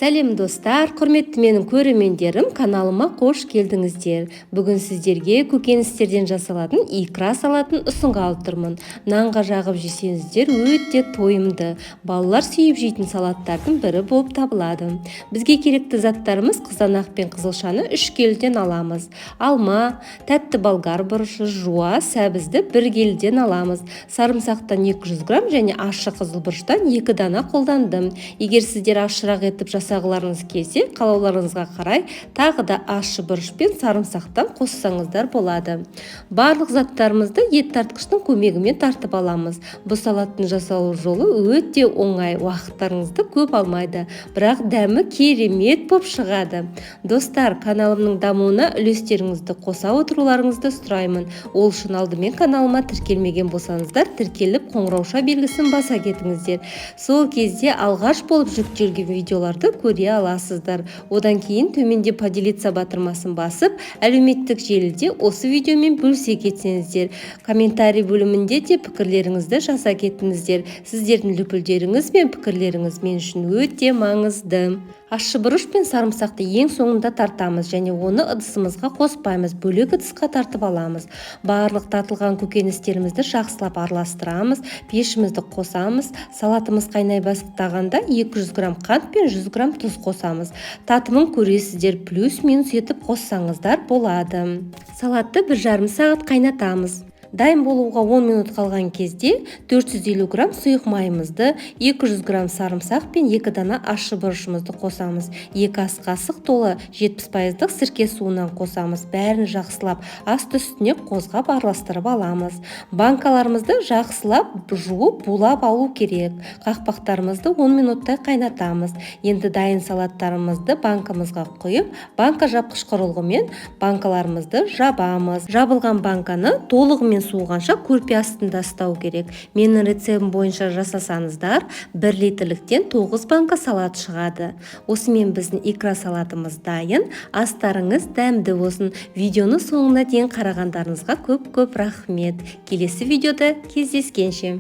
Сәлем, достар! Құрметті менің көрермендерім, каналыма қош келдіңіздер! Бүгін сіздерге көкөністерден жасалатын икра салатын ұсынғалы тұрмын. Нанға жағып жесеңіздер, өте тойымды, балалар сүйіп жейтін салаттардың бірі болып табылады. Бізге керекті заттарымыз: қызанақ пен қызылшаны 3 келіден аламыз, алма, тәтті болгар бұрышы, жуа сәбізді 1 келіден аламыз, сарымсақтан 200 грамм және ащы қызыл бұрыштан екі дана қолдандым. Егер сіздер ащырақ етіп жасағыларыңыз келсе, қалауларыңызға қарай тағы да ащы бұрыш пен сарымсақтан қоссаңыздар болады. Барлық заттарымызды ет тартқыштың көмегімен тартып аламыз. Бұл салаттың жасалу жолы өте оңай, уақыттарыңызды көп алмайды, бірақ дәмі керемет болып шығады. Достар, каналымның дамуына үлестеріңізді қоса отыруларыңызды сұраймын. Ол үшін алдымен каналыма тіркелмеген болсаңыздар, тіркеліп, қоңырауша белгісін баса кетіңіздер. Сол кезде алғаш болып жүктелген видеоларды көре аласыздар. Одан кейін төменде «Поделиться» батырмасын басып, әлеуметтік желіде осы видеомен бөлісе кетсеңіздер. Комментарий бөлімінде де пікірлеріңізді жаза кетіңіздер. Сіздердің лүпілдеріңіз бен пікірлеріңіз мен үшін өте маңызды. Ащы бұрыш пен сарымсақты ең соңында тартамыз және оны ыдысымызға қоспаймыз, бөлек ыдысқа тартып аламыз. Барлық тартылған көкөністерімізді жақсылап араластырамыз, пешімізді қосамыз. Салатымыз қайнай бастағанда 200 грамм қант пен 100 грамм тұз қосамыз. Татымын көресіздер, плюс минус етіп қоссаңыздар болады. Салатты 1,5 сағат қайнатамыз. Дайын болуға 10 минут қалған кезде 450 грамм сұйық майымызды, 200 грамм сарымсақ пен екі дана ащы бұрышымызды қосамыз. 2 ас қасық толы 70 пайыздық сірке суынан қосамыз. Бәрін жақсылап асты үстіне қозғап, араластырып аламыз. Банкаларымызды жақсылап жуып, булап алу керек. Қақпақтарымызды 10 минуттай қайнатамыз. Енді дайын салаттарымызды банкамызға құйып, банка жапқыш құрылғымен банкаларымызды жабамыз. Жабылған банканы толығымен суығанша көрпе астында ұстау керек. Менің рецептім бойынша жасасаңыздар, 1 литрліктен 9 банка салат шығады. Осымен біздің икра салатымыз дайын. Астарыңыз дәмді болсын! Видеоны соңына дейін қарағандарыңызға көп көп рахмет. Келесі видеода кездескенше!